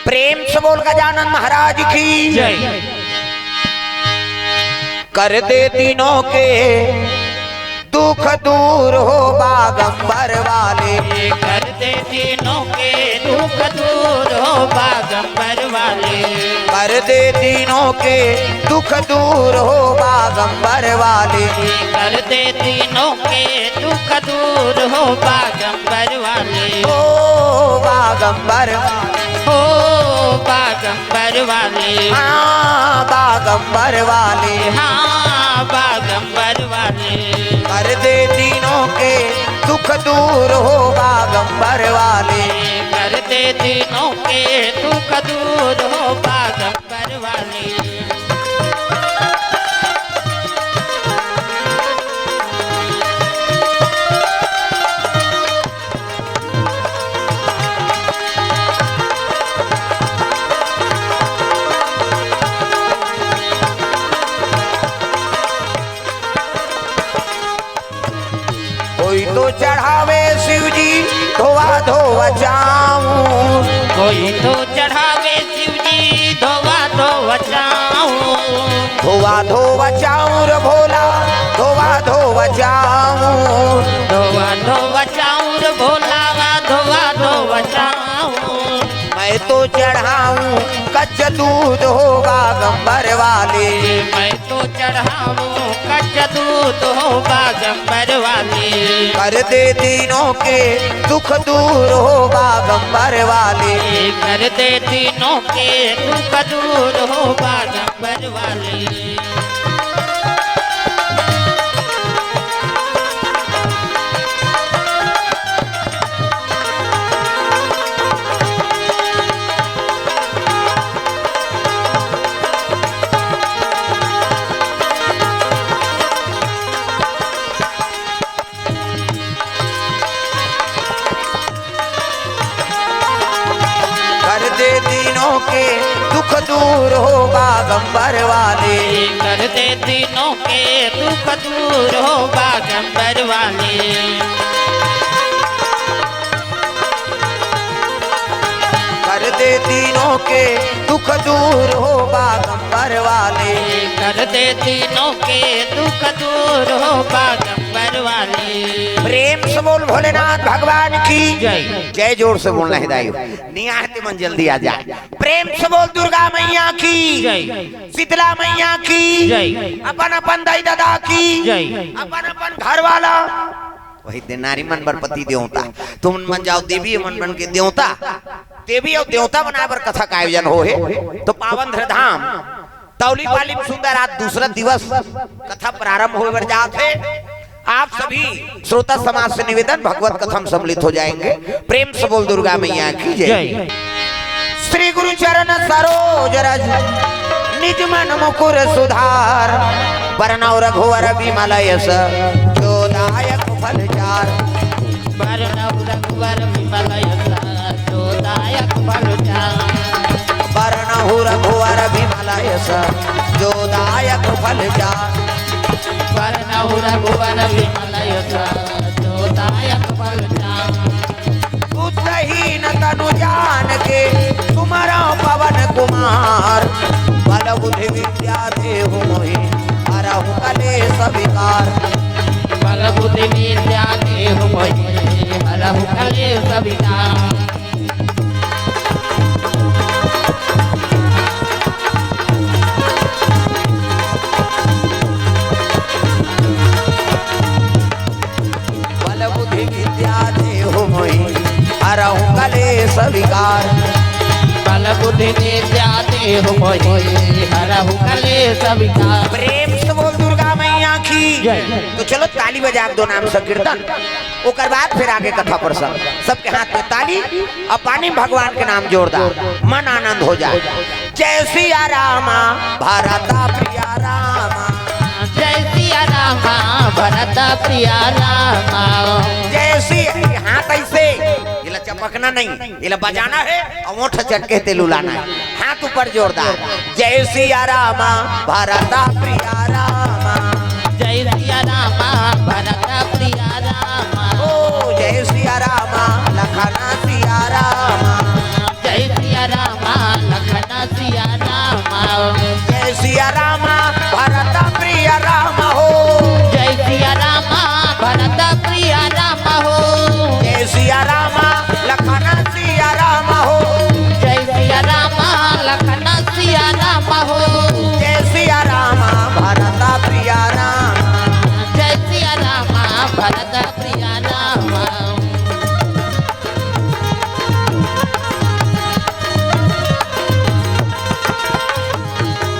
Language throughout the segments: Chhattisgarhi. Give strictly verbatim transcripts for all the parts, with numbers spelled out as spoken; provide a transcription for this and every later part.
प्रेम से बोल गजानन महाराज की। जय। कर दे दीनों के दुख दूर हो बागंबर वाले। कर दे दीनों के दुख दूर हो बागंबर वाले। कर दे दीनों के दुख दूर हो बागंबर वाले। कर दे दीनों के दुख दूर हो बागंबर वाले। ओ बागंबर, ओ बागंबर वाले। हाँ बागंबर वाले। हाँ बागंबर वाले। कर दे दीनों के दुख दूर हो बागंबर वाले। कर दे दीनों के दुख दूर हो बागंबर वाले। कोई तो चढ़ावे शिव जी धोवा धोवा चाऊं। कोई तो चढ़ावे शिव जी धोवा धोवा चाऊं। धोवा धोवा चाऊं रे भोला, धोवा धोवा चाऊं। धोवा धोवा चाऊं रे भोला, धोवा धोवा चाऊं। मैं तो चढ़ाऊं कच्चा दूध हो बागंबर वाले। मैं तो चढ़ाऊं कच्चा दूध हो बागंबर वाले। कर दे दीनों के दुख दूर हो बागंबर वाले। कर दे दीनों के दुख दूर हो बागंबर वाले। कर दे दीनों के दुख दूर हो बागंबर वाले। कर दे दीनों के दुख दूर हो बागंबर वाले। कर दे दीनों के दुख दूर हो बागंबर वाले। कर दे दीनों के दुख दूर हो बागंबर वाले। प्रेम से बोल भोलेनाथ भगवान की जय। जय जोर से बोलना है दाई। नियाहते मन जल्दी आ जाए। प्रेम से बोल दुर्गा मैया की जय। शीतला मैया की जय। अपन अपन दाई दादा की जय। अपन अपन घर वाला। वही दे नारी मन बर पति देवता। तुम मन जाओ देवी मन बन के देवता। देवी अउ देवता बनाए बर कथा का आयोजन होहे। तो पावन धरधाम तौली पाली में सुंदर आज दूसरा दिवस कथा प्रारंभ होए बर जात हे। आप सभी श्रोता समाज से निवेदन, भगवत कथा में सम्मिलित हो जाएंगे। प्रेम से बोल दुर्गा मैया की जय। जय। श्री गुरु चरण सरोज रज निज मन मुकुर सुधार। बरनउँ रघुवर बिमल यस जो दायक फल चार। बरनउँ रघुवर बिमल यस जो दायक फल चार। बरनउँ रघुवर बिमल यस जो दायक फल चार। बरनउँ रघुवर बिमल यस जो दायक फल चार। बुद्धहीन तनु जान के सुमरउँ पवन कुमार। बल बुद्धि विद्या देहु मोहि हरहु कलेस विकार। बल बुद्धि विद्या देहु मोहि हरहु कलेस विकार। बल बुद्धि विद्या देहु मोहि हरहु कलेस विकार। बल बुद्धि विद्या देहु मोहि हरहु कलेस विकार। प्रेम से बोल दुर्गा मैया की जय। तो चलो ताली बजा के दो नाम संकीर्तन, ओकर बाद फिर आगे कथा प्रसंग। सबके हाथ में ताली और पानी में भगवान के नाम जोरदार, मन आनंद हो जाए। जय सिया रामा भरत प्रिया रामा। जय सिया रामा भरत प्रिया रामा। जय सिया, हाथ ऐसे, इला चपकना नहीं, इला बजाना है और ओठ चटके तेल उलाना है। हाथ ऊपर जोरदार। जय सिया रामा भरत प्रिया रामा। जय सिया रामा भरत प्रिया रामा। ओ जय सिया रामा लखन सिया रामा। जय सिया रामा लखन सिया राम। जय सिया राम भरत प्रिय राम हो। जय सिया राम भरत प्रिय राम हो। जय सिया राम लखन सिया राम हो। जय सिया राम लखन सिया राम हो। जय सिया राम भरत प्रिय राम। जय सिया राम भरत प्रिय राम।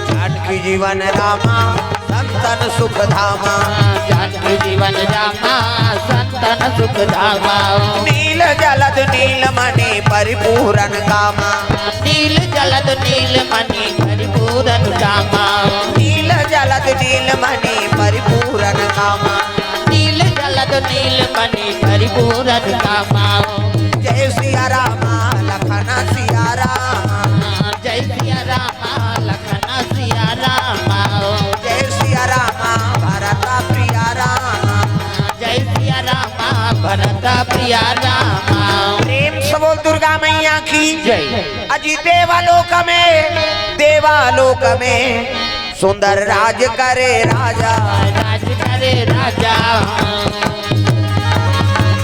जानकी जीवन रामा संतन सुख धामा। जानकी जीवन रामा संतन सुख धामा। नील जलद नील मणि परिपूरन कामा। नील जलद नील मणि परिपूरन कामा। नील जलद नील मणि परिपूरन कामा। नील जलद नील मणि परिपूरन कामा। जय सिया रामा लखन सिया रामा। जय सिया रामा लखन सिया रामा। जय सिया रामा भरत प्रिय रामा। जय सिया रामा भरत प्रिय रामा। प्रेम से बोल दुर्गा मैया की जय। अजी देवालोक में, देवालोक में सुंदर राज करे राजा। राज करे राजा।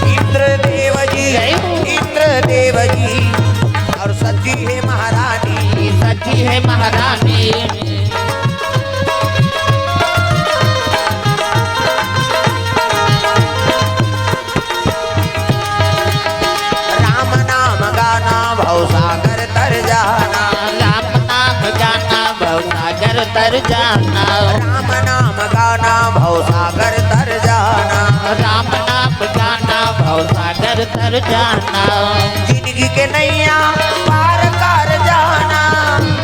इंद्रदेव जी, जय हो। इंद्रदेव जी और सची है महारानी। सची है महारानी। राम नाम गाना भवसागर तर जाना। राम नाम गाना भवसागर तर जाना। राम नाम गाना भवसागर तर जाना। राम नाम गाना भवसागर तर जाना। जिंदगी के नैया पार कर जाना।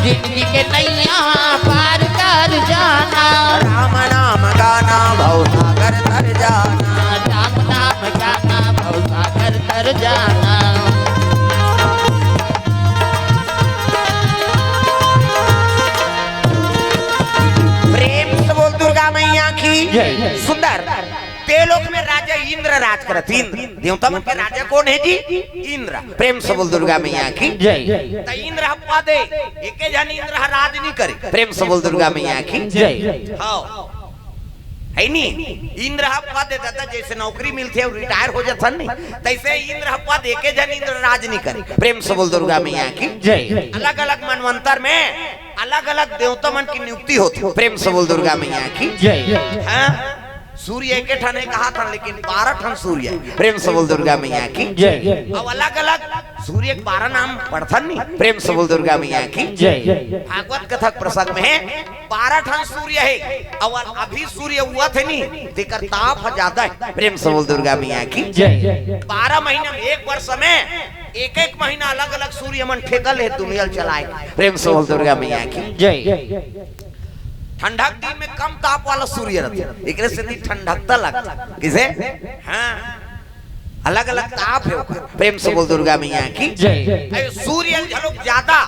जिंदगी के नैया पार कर जाना। राम नाम गाना भवसागर तर जाना। राम नाम गाना भवसागर तर जाना। प्रेम से बोल दुर्गा मैया की जय। सुंदर। देवलोक में राजा इंद्र राज करत। इंद्र, देवता मन के राजा कौन है जी? इंद्र। प्रेम से बोल दुर्गा मैया की जय। त इंद्र ह पद ए, एके झन इंद्र ह राज नहीं करे। प्रेम से बोल दुर्गा मैया की जय। हाँ। है नी? इंद्र ह पद ए दादा, जैसे नौकरी मिलथे और रिटायर हो जाथन नी, तैसे इंद्र ह पद एके झन इंद्र राज नहीं करे। प्रेम से बोल दुर्गा मैया की जय। अलग-अलग मनवंतर में अलग-अलग देवता मन की नियुक्ति होथे। प्रेम से बोल दुर्गा मैया की जय। हाँ? सूर्य एके ठन हे कहाथन, लेकिन बारह ठन सूर्य हे। प्रेम से बोल दुर्गा मैया की जय। अब अलग-अलग सूर्य के बारह नाम पड़थन नी। प्रेम से बोल दुर्गा मैया की जय। भागवत कथा के प्रसंग में हे, बारह ठन सूर्य हे, अउ अभी सूर्य उगत हे नी, तेकर ताप ह ज्यादा हे। प्रेम से बोल दुर्गा मैया की जय। बारह महीना में, एक वर्ष में एक एक महीना अलग-अलग सूर्य मन ठेका ले दुनिया ल चलाए। प्रेम से बोल दुर्गा मैया की जय। ठंडक दिन में कम ताप वाला सूर्य रथे, एकरे सेती ठंडकता लगथे। किसे? हाँ, अलग-अलग ताप हे ओकर। प्रेम से बोल दुर्गा मैया की जय। अरे सूर्य ल घलोक ज्यादा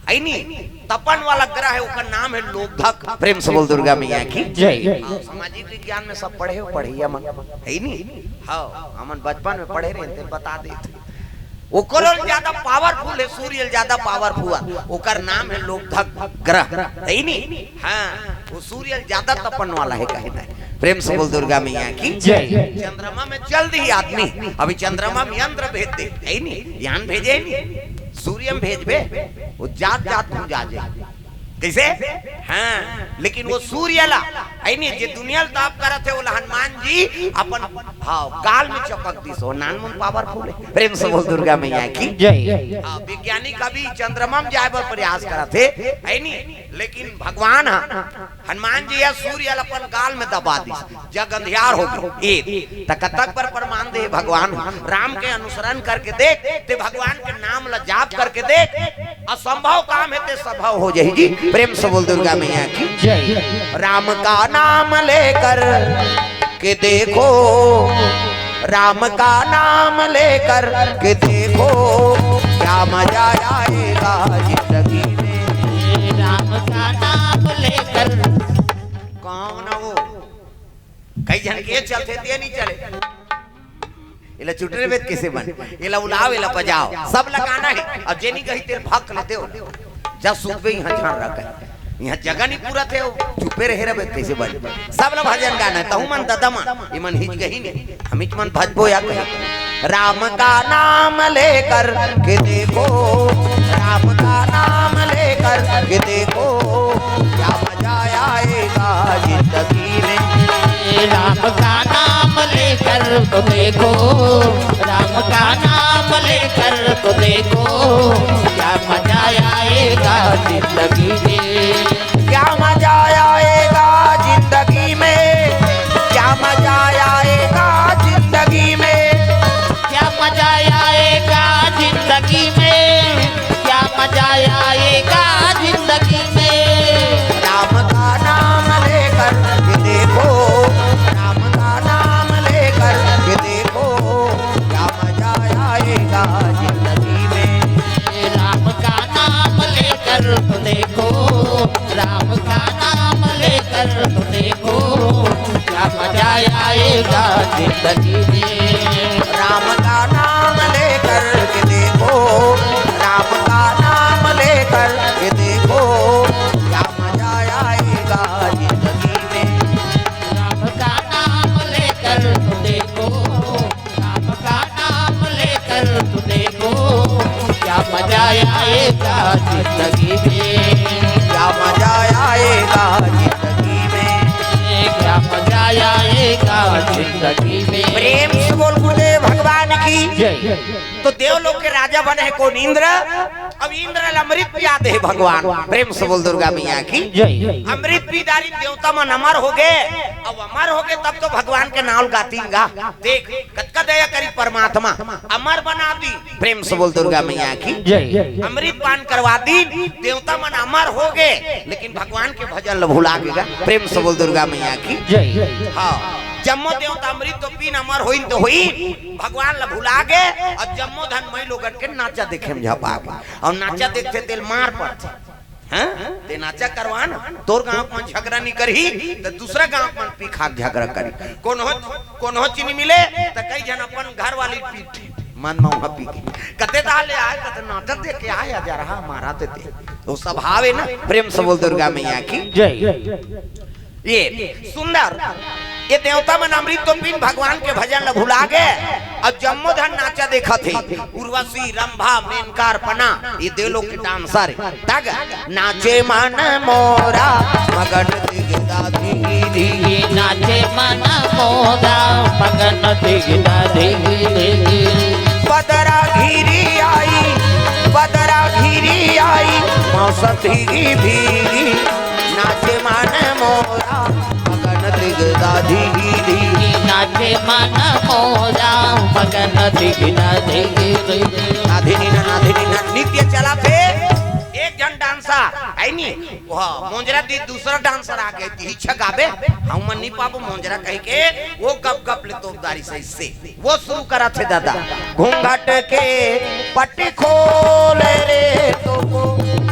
हे नी, तपन वाला ग्रह हे, ओकर नाम हे लोकधक। प्रेम से बोल दुर्गा मैया की जय। हाँ, सामाजिक विज्ञान में सब पढ़े हो, पढ़िया मन, हे नी? हाँ, हमन बचपन में पढ़े रहे, ते बता देते। ओकरो ले ज्यादा पावरफुल हे सूर्य, ले ज्यादा पावरफुल, ओकर नाम हे लोकधक ग्रह, हे नी? हाँ, वो सूर्य ले ज्यादा तपन वाला हे, कहे ना। प्रेम से बोल दुर्गा मैया की जय। चंद्रमा में चल दी आदमी, अभी चंद्रमा में यंत्र भेज दे, हे नी? यान भेजे नी, सूर्य में भेजबे, वो जात जात भुंजा जाए। कइसे? हाँ, लेकिन वो सूर्य ला, हे नी, जे दुनिया ल ताप करत हे, ओला हनुमान जी अपन, हाँ, गाल में चपक दिस, वो नानमुन पावरफुल हे। प्रेम से बोल दुर्गा मैया की जय। हाँ, वैज्ञानिक अभी चंद्रमा में जाए बर प्रयास करत हे, हे नी, लेकिन भगवान ह, हनुमान जी ह सूर्य ल अपन गाल में दबा दिस। जग अंधियार हो गे। ए, त कतक बर प्रमाण दे भगवान ह। राम के अनुसरण करके देख, ते भगवान के नाम ल जाप करके देख, असंभव काम हे ते संभव हो जाही जी। प्रेम से बोल दुर्गा मैया की जय। राम का नाम लेकर के देखो, राम का नाम लेकर के देखो, क्या मजा आएगा जिंदगी में। राम का नाम लेकर कौन वो? कई झन के चलथे, ते नहीं चले। एला चुटरे बेत कैसे बन, एला उलाव, एला बजाव, सब लगाना है। अब जेनी कही तेल भक लेते हो, जा सुतबे यहाँ झान रख है, यहाँ जगह नहीं पूरा थे हो, चुपे रहे रहे कैसे बन। सब ला भजन गाना है, तहु मन ददा मन, ये मन हिच गही नहीं, हम हिच मन भजबो या कही। राम का नाम लेकर के देखो, राम का नाम लेकर के देखो, क्या मजा आएगा जिंदगी में। राम का नाम लेकर तो देखो, राम का नाम लेकर तो देखो, क्या मजा आएगा जिंदगी में। क्या मजा आएगा जिंदगी में, क्या मजा आएगा जिंदगी में, क्या मजा आएगा जिंदगी में, क्या मजा आएगा जिंदगी में। राम का नाम लेकर के देखो, राम का नाम लेकर के देखो, क्या मजा आएगा जिंदगी में। राम का नाम लेकर तो देखो, राम का नाम लेकर तो देखो, क्या मजा आएगा जिंदगी में। राम का नाम लेकर के देखो, राम का नाम लेकर के देखो, क्या मजा आएगा जिंदगी में। राम का नाम लेकर तो देखो, राम का नाम लेकर तो देखो, क्या मजा आएगा जिंदगी में। क्या मजा आएगा जिंदगी में। क्या मजा आएगा जिंदगी में। प्रेम से बोल गुरुदेव भगवान की। जय। तो देवलोक के राजा बने हैं कौन? इंद्र। अब इंद्र ला अमृत पिया दे भगवान। प्रेम से बोल दुर्गा मैया की। जय। अमृत पी डारी, देवता मन अमर हो गए। अब अमर हो गए तब तो भगवान के नाम गातीन गा। देख कतका दया करी परमात्मा, अमर बना दी। प्रेम से बोल दुर्गा मैया की। जय। अमृत पान करवा दी, देवता मन अमर हो गए, लेकिन भगवान के भजन ल भुला के गा। प्रेम से बोल दुर्गा मैया की। जय। हाँ, जम्मो देवता अमृत तो पीन अमर होइन तो होइन, भगवान ल भुला गे। और जम्मो धन मई लोगन के नाचा देखे में झपा गे। और नाचा देखथे तेल मार पड़थे। हाँ? ते नाचा करवा ना, तोर गांव मन झगड़ा नहीं करही, तो दूसरा गांव मन पी खा के झगड़ा करी। कोनो, कोनो चीनी मिले, तो कई जन अपन घर वाली पीठ मन में वहाँ पी के। कते दाल ले आए, कते नाचा देख के आए, जा रहा हमारा ते ते। तो स्वभाव है ना, प्रेम से बोल दुर्गा मैया की। जय। ये सुंदर, ये देवता मन अमृत तो पीन भगवान के भजन ल भुला गे। अब जम्मो धन नाचा देखत हे, उर्वशी, रंभा, मेनका, अर्पणा, ये देवलोक के डांसर हे। तग नाचे मन मोरा मगन दिगदा धिगी धिगी। नाचे मन मोरा मगन दिगदा धिगी धिगी। बदरा घिरी आई, बदरा घिरी आई, मौसम भीगी भीगी। नाचे मन मोरा मगन दिगदा धिगी धिगी। नाचे मन मोरा मगन दिगदा धिगी धिगी। नाधिनी ना, नाधिनी ना, नृत्य चला थे। एक जन डांसर है नी, वह मोंजरा दी दूसरा डांसर आ गए, ती हिच्छा गाबे, हम मन नहीं पाबो मोंजरा कह के, वो गप गप ले तोपदारी सही से। वो शुरू करा थे दादा। घूंघट के पट खोल रे, तो को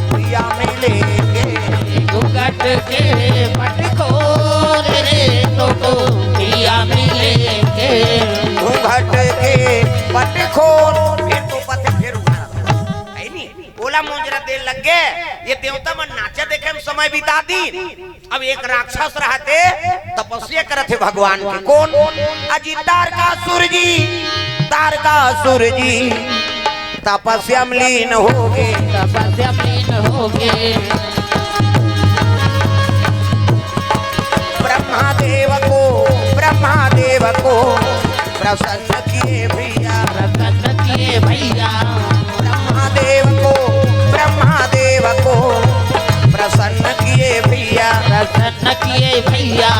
पिया मिलेंगे। घूंघट के पट खोल रे, तो को पिया मिलेंगे। घूंघट के पट खोल, फिर तो पट फिर उघारा। है नी? ओला मोंजरा दे लग गे, ये देवता मन नाचा देखे में समय बिता दी। अब एक राक्षस रहते, तपस्या करत हे भगवान के। कौन? अजी तारकासुर जी, तारकासुर जी तपस्या में लीन हो गे। तपस्या में लीन हो गे। ब्रह्मा देव को, ब्रह्मा देव को प्रसन्न किए भैया। प्रसन्न किए भैया। ब्रह्मा देव को, ब्रह्मा देव को प्रसन्न किए भैया। प्रसन्न किए भैया।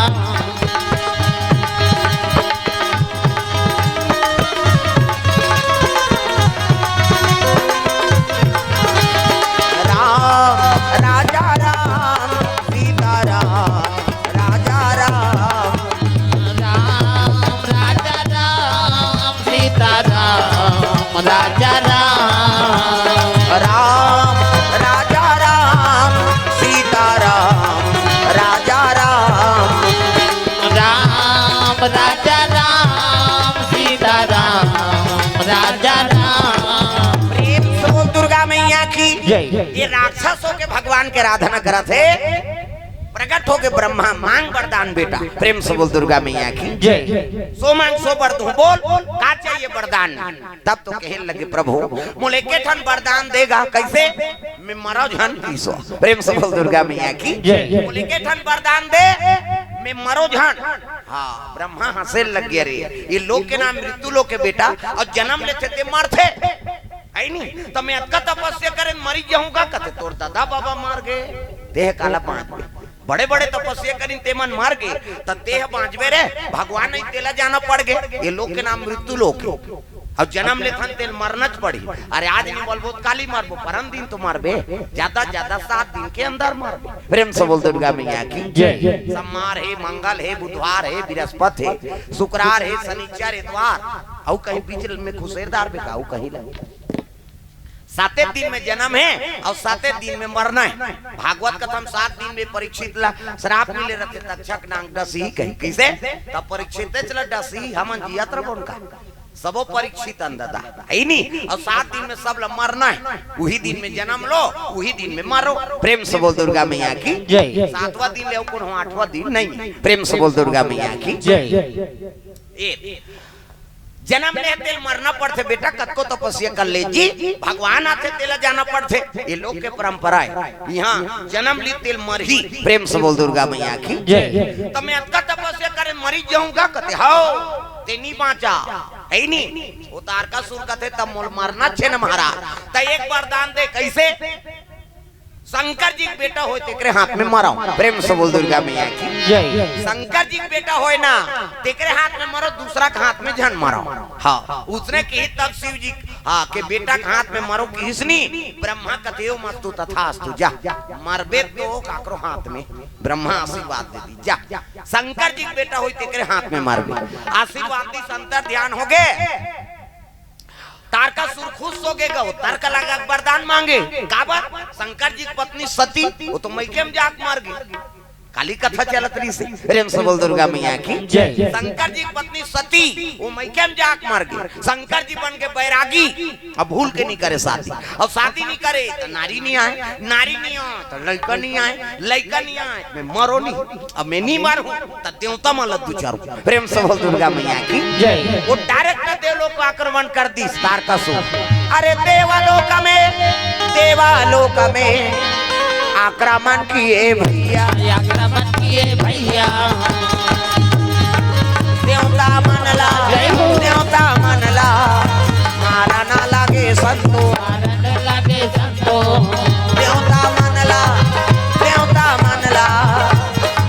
राम, राजा राम, सीता राम, राजा राम। राम, राजा राम, राक्षस होके भगवान के आराधना करत हे, प्रकट होके ब्रह्मा मांग वरदान बेटा। प्रेम से बोल दुर्गा मैया की। जय। सो मांग सो बर दूं, बोल का चाहिए वरदान। तब तो कहे लगे प्रभु, मोले के ठन वरदान देगा, कैसे? मैं मरो झन किसो। प्रेम से बोल दुर्गा मैया की। जय। मोले के ठन वरदान दे, मैं मरो झन। हाँ, ब्रह्मा हंसे लग गया रे, ये लोक के नाम मृत्यु लोक के बेटा, और जन्म लेथे ते मरथे, है नी? तो मैं अतका तपस्या करे मरी जाऊंगा, कथे तोर दादा बाबा मर गए, तेह काला बांचबे। बड़े बड़े तपस्या करिन ते मन मर गए, त तेह बांचबे रे, भगवान नहीं तेला जाना पड़ गए। ये लोक के नाम मृत्यु लोक है। और जन्म लेथन तेल मरना च पड़ी। अरे आज नहीं बोलबो त काली मरबो, परम दिन तो मरबे, ज्यादा ज्यादा सात दिन के अंदर मरबे। प्रेम से बोल दुर्गा मैया की। जय। सोमवार है, मंगल है, बुधवार है, बृहस्पति है, शुक्रवार है, शनिचर, इतवार, और कहीं बीच में खुसेरदार बेटा, और कहीं लगे। साते दिन में जन्म है और साते दिन में मरना है। भागवत कथा में सात दिन में परीक्षित ला श्राप मिले रहते, तक्षक नांग डसी कही। किसे? तब परीक्षित चला डसी, हमन जियत रह उनका। सबो परीक्षित अंददा, है नी? और सात दिन में सब ला मरना है। वही दिन में जन्म लो, वही दिन में मरो। प्रेम से बोल दुर्गा मैया की। जय। सातवां दिन ले, कौन हो, आठवां दिन नहीं। प्रेम से बोल दुर्गा मैया की। जय। ए, जन्म ले तेल मरना पड़थे बेटा, कतको तपस्या कर ले जी, भगवान आथे तेला जाना पड़थे, ये लोक के परंपरा है। यहाँ जन्म ली तेल मरही। प्रेम से बोल दुर्गा मैया की। जय। तो मैं अतका तपस्या करे मरी जाऊंगा, कथे हव, ते नी बांचा, है नी? वो तारकासुर कथे तब मोल मरना छे न महाराज, त एक वरदान दे, कैसे? शंकर जी के बेटा होय तेकरे हाथ में मरव। प्रेम से बोल दुर्गा मैया की। जय। शंकर जी के बेटा होय ना, तेकरे हाथ में मरव, दूसरा के हाथ में झन मरव। हाँ, उसने कही तब शिव जी, हाँ, के बेटा के हाथ में मरव किहिस नी, ब्रह्मा कथे ओ मस्तु तथास्तु, जा, मरबे तो काकरो हाथ में, ब्रह्मा आशीर्वाद दे दी, जा, शंकर जी के बेटा होय तेकरे हाथ में मरबे। आशीर्वाद दी, अंतर ध्यान हो गे। तारकासुर खुश हो गे गो, तारका लगा वरदान मांगे। काबर? शंकर जी की पत्नी सती, वो तो मइके में जाके मर गई। काली कथा चलत रही से। प्रेम से बोल दुर्गा मैया की। जय। शंकर जी की पत्नी सती, वो मइके में जाके मर गई। शंकर जी बन के बैरागी, अब भूल के नहीं करे शादी। अब शादी नहीं करे तो नारी नहीं आए, नारी नहीं आए तो लड़का नहीं आए, लड़का नहीं आए मैं मरो नहीं। अब मैं नहीं मारू, त देवता मन ला दू चार। प्रेम से बोल दुर्गा मैया की। जय। वो direct देवलोक को आक्रमण कर दी तारकासुर। अरे देवलोक में, देवलोक में आक्रमण किए भैया। आक्रमण किए भैया। देवता मन ला, जय हो। देवता मन ला मारा ना लागे संतो। मारा ना लागे संतो। देवता मन ला, देवता मन ला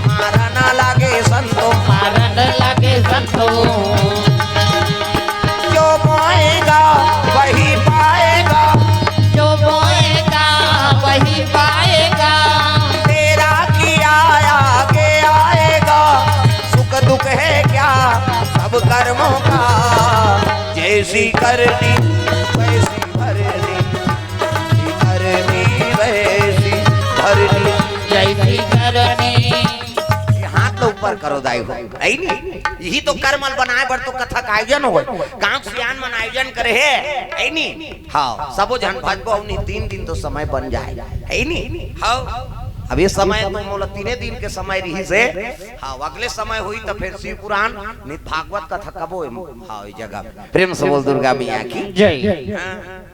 मारा ना लागे संतो। मारा ना लागे संतो। जो बोएगा वही पाएगा। जो बोएगा वही पाएगा। तेरा किया आगे आएगा। सुख दुख है क्या सब कर्मों का। जैसी करनी वैसी भरनी, करनी वैसी भरनी। जैसी करनी। ये हाथ तो ऊपर करो दाई हो, है नी? यही तो कर्म ल बनाए बर तो कथा का आयोजन होय, गांव सियान मन आयोजन करे हे, है नी? हाँ, सबो झन भजबो नहीं, तीन दिन तो समय बन जाए, है नी? हाँ, अब ये समय तो मोला तीने दिन के समय रही से, हाँ, अगले समय हुई तो फिर शिव पुराण, नहीं भागवत कथा कबो, हाँ, ये जगह। प्रेम से बोल दुर्गा मैया की। जय। हाँ।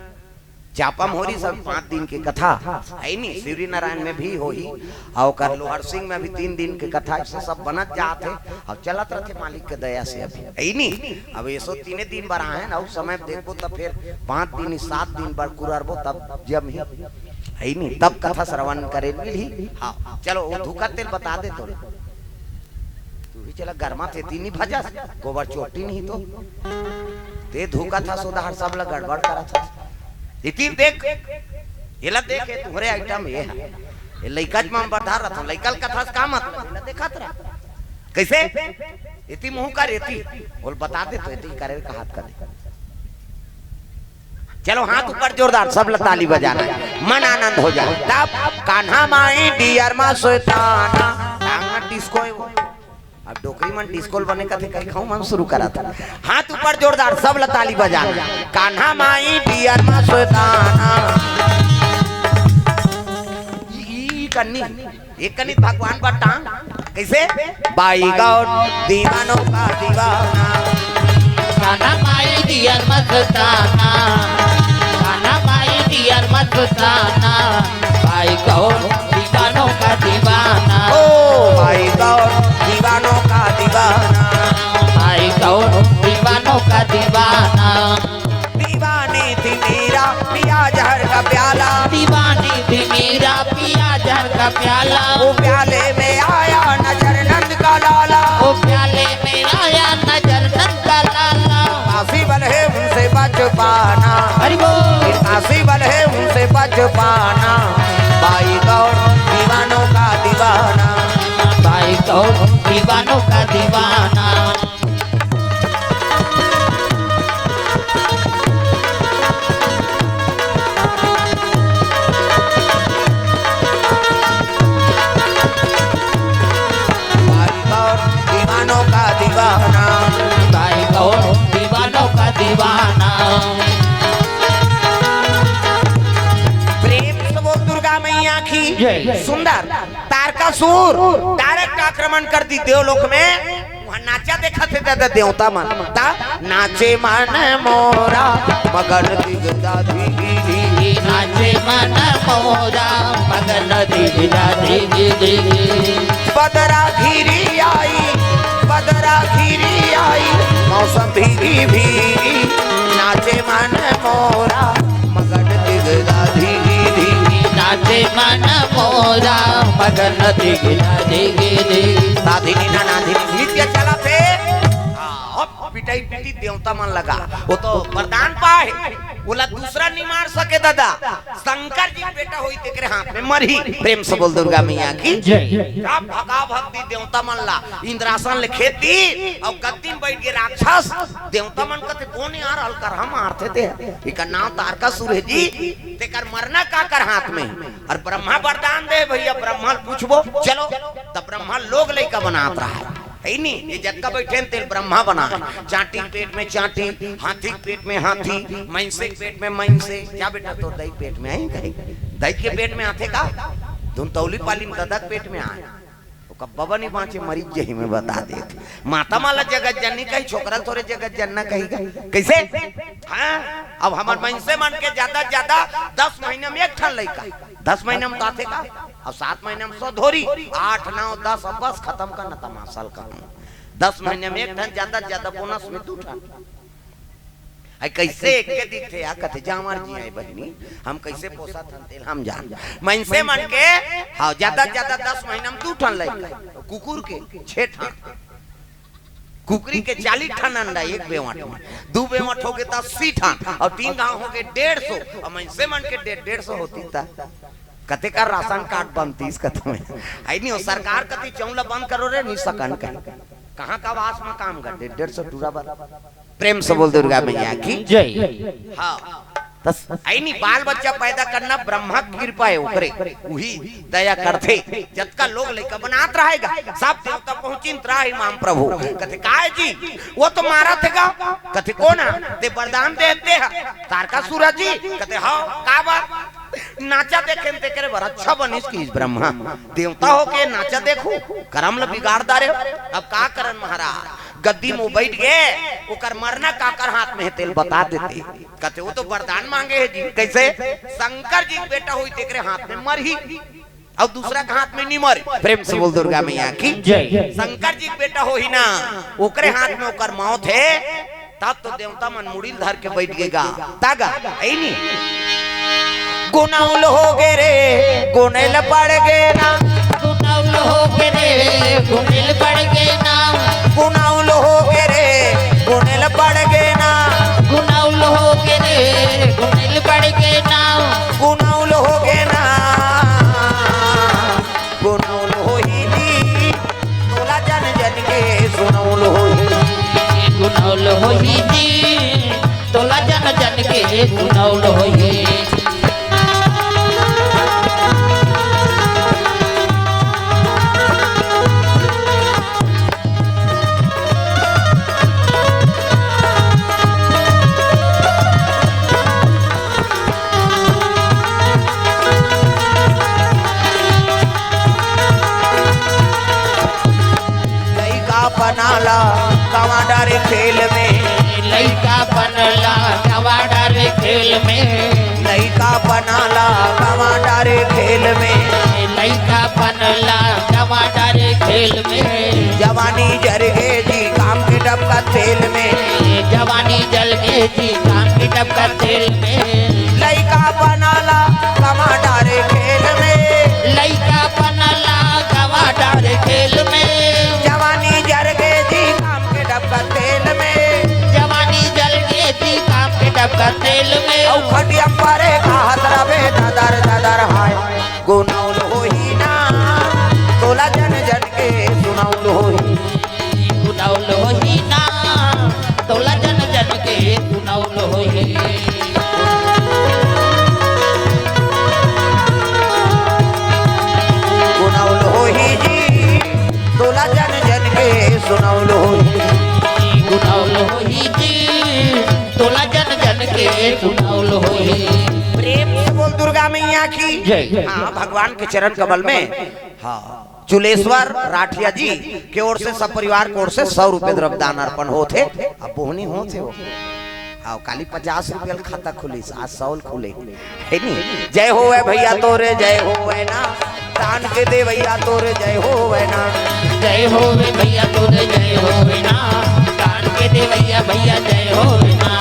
चापा मोरी सब पांच दिन के कथा, है नी? शिवरी नारायण में भी होही, और ओकर लोहर सिंह में भी तीन दिन के कथा, ऐसे सब बनत जात हे, और चलत रहथे मालिक के दया से अभी, है नी? अब ये सो तीने दिन बर आहे ना, उस समय देखबो तब फिर पांच दिन ही, सात दिन बर कुररबो तब जम ही, है नी? तब कथा श्रवण करे मिलही। हाँ, चलो वो धूका तेल बता दे तो। तू भी चला गरमा थे तीन ही भजस, गोबर चोटी नहीं तो। ते धूका था सुधार सब ला गड़बड़ करा था। इतिन देख, एला देख, ये तुम्हारे आइटम ये है। ये लइका ज मन बता रहा था, लइका ल कथा से का मतलब? एला देखत रहा। कैसे? इति मुंह कर इति। बोल बता दे तो इति करे का हाथ कर दे। चलो हाथ ऊपर जोरदार, सब ला ताली बजाना है, मन आनंद हो जाए। तब कान्हा माई डियर मा सोताना, टांगा डिस्को है वो। अब डोकरी मन डिस्को ल बने कथे कहीं खाऊं मन शुरू करा था। हाथ ऊपर जोरदार, सब ला ताली बजाना। कान्हा माई डियर मा सोताना। कन्नी, एक कन्नी भगवान बर टांग। कइसे? बाई गौर दीवानों का दीवाना। गाना माई डियर मस्ताना, गाना माई डियर मस्ताना, बाई गौर दीवानों का दीवाना। ओ बाई गौर दीवानों का दीवाना। बाई गौर दीवानों का दीवाना। दीवानी थी मीरा पिया जहर का प्याला। दीवानी थी मीरा पिया जहर का प्याला। वो प्याले में आया नजर नंद का लाला। वो प्याले में आया नजर नंद का लाला। पासी बल है उनसे बच पाना। हरि बोल। पासी बल है उनसे बच पाना। बाई गौर दीवानों का दीवाना। बाई गौर दीवानों का दीवाना। भाई गौर दीवानों का दीवाना। भाई गौर दीवानों का दीवाना। प्रेम से बोल दुर्गा मैया की। जय। सुंदर तारकासुर direct आक्रमण कर दी देवलोक में। वहाँ नाचा देखत हे दादा देवता मन। ता नाचे मन मोरा मगन दिगदाधी। नाचे मन मोरा मगन दिगदाधी। बदरा घिरी आई, बदरा घिरी आई, मौसम भीगी भीगी। नाचे मन मोरा मगन दिगदाधी। नाचे मन मोरा मगन दिगदाधी। साधी नीना नाधी नृत्य चलत हे। हाँ, अब पिटाई पीटी देवता मन लगा। वो तो वरदान पाए, ओला दूसरा नहीं मार सके दादा। शंकर जी के बेटा होई तेकरे हाथ में मरही। प्रेम से बोल दुर्गा मैया की। जय। अब भगा भग दी देवता मन ला, इंद्रासन ले खेद दी, अउ गद्दी में बैठ के राक्षस। देवता मन कथे, "कोन यार हल्का हम मारथे ते?" इकर नाम तारकासुर हे जी, तेकर मरना काकर हाथ में। अउ ब्रह्मा वरदान दे भैया, ब्रह्मा ल पूछबो, चलो, तब ब्रह्मा लोग लइका बनात रहा है। हे नी, ये जतका बइठे न तेल ब्रह्मा बना है। चांटी के पेट में चांटी, हाथी के पेट में हाथी, मइनसे के पेट में मइनसे। क्या बेटा तोर दई के पेट में हे कहीं? दई के पेट में आथे का? धुन तौली पाली में ददा के पेट में आए। ओकर बबा नहीं बाँचे, मरी जही में बता देत। माता माला जगत जननी कही, छोकरा ल थोरे जगत जनना कही का? कइसे? हाँ, अब हमर मइनसे मन के जादा से जादा दस महीना में एक ठन लइका, दस महीना में तो आथे का? अब सात महीना में सौ धोरी, आठ, नौ, दस, अब बस खतम कर न तमाशा ल कहूँ। दस महीना में एक ठन, जादा से जादा बोनस में दू ठन। आई कइसे एक के दिखथे या कथे, "जांवर जी आए बहिनी, हम कइसे पोसत हन तेल हम जान।" मइनसे मन के, हाँ, जादा से जादा दस महीना में दू ठन लइका, कुकुर के छे ठन, कुकरी के चालीस ठन अंडा एक बेवट में, दू बेवट होगे त अस्सी ठन, अउ तीन घांव होगे डेढ़ सौ, अउ मइनसे मन के डेढ़, डेढ़ सौ होतिस त कतेक राशन कार्ड बनतिस कथे में। आई नहीं हो, सरकार कथे चौंला बंद करो रे, नहीं सकन कहीं। कहाँ का वास में काम कर, डेढ़, डेढ़ सौ टूरा बर। प्रेम से बोल दुर्गा मैया की। जय। हाँ। तस आई नहीं, बाल बच्चा पैदा करना ब्रह्मा के कृपा हे, ओकरे, उही दया करथे। जतका लोग लइका बनात रहेगा, सब देवता पहुँचिन त राही माम प्रभु। कथे, "काय जी, वो तो मारत हे गा।" कथे, "कोन हा?" "ते वरदान देते हा, तारकासुर जी।" कथे, "हाँ, का बात?" "नाचा देखेन तेकरे बर अच्छा बनिस," कहिस ब्रह्मा। "देवता होके नाचा देखहूँ, करम ल बिगाड़ डारे हो।" अब का करन महाराज, गद्दी में बइठ गे, ओकर मरना काकर हाथ में हे तेल बता देते। कथे, "वो तो वरदान मांगे हे जी।" कइसे? "शंकर जी के बेटा होई तेकरे हाथ में मरही।" अउ दूसरा के हाथ में नहीं मरे। प्रेम से बोल दुर्गा मैया की। जय। शंकर जी के बेटा होही ना, ओकरे हाथ में ओकर मौत हे, तब तो देवता मन मुड़ी ल धर के बइठ गे गा। ता गा, आई नहीं। गुनौल होगे रे, गुनेल पड़ गे ना। गुनौल होगे रे, गुनेल पड़ गे ना। गुनौल होगे रे, गुनेल पड़ गे ना। गुनौल होगे रे, गुनेल पड़ गे ना। गुनौल होगे ना, गुनौल होही जी, तोला जन जन के सुनौल होही। गुनौल होही जी, तोला जन जन के सुनौल होही। खेल में। लइकापन ला गवा डारे खेल में। लइकापन ला गवा डारे खेल में। लइकापन ला गवा डारे खेल में। जवानी जर गे जी काम के डबका तेल में। जवानी जल गे जी काम के डबका तेल में। लइकापन ला गवा डारे खेल में। लइकापन ला गवा डारे खेल में। जवानी जर गे जी काम के डबका तेल में। जवानी जल गे जी काम के डबका तेल में। अउ खटिया परे कहत रबे ददर ददर हाय। गुनौल होही ना तोला जन जन के सुनौल होही। गुनौल होही ना तोला जन जन के सुनौल होही। गुनौल होही जी तोला जन जन के सुनौल होही। गुनौल होही जी तोला जन जन के सुनौल होही। प्रेम से बोल दुर्गा मैया की जय। हाँ, भगवान के चरण कमल में। हाँ, चुलेश्वर राठिया जी के ओर से, सब परिवार के ओर से सौ रुपये द्रव्य दान अर्पण होत हे। अब बोहनी होत हे वो। हाँ, काली पचास रुपये ल खाता खुलिस, आज सौ ल खुले। है नी? जय होवे भैया तोरे, जय होवे ना। दान के देवैया तोरे, जय होवे ना। जय होवे भैया तोरे, जय होवे ना। दान के देवैया भैया जय होवे ना।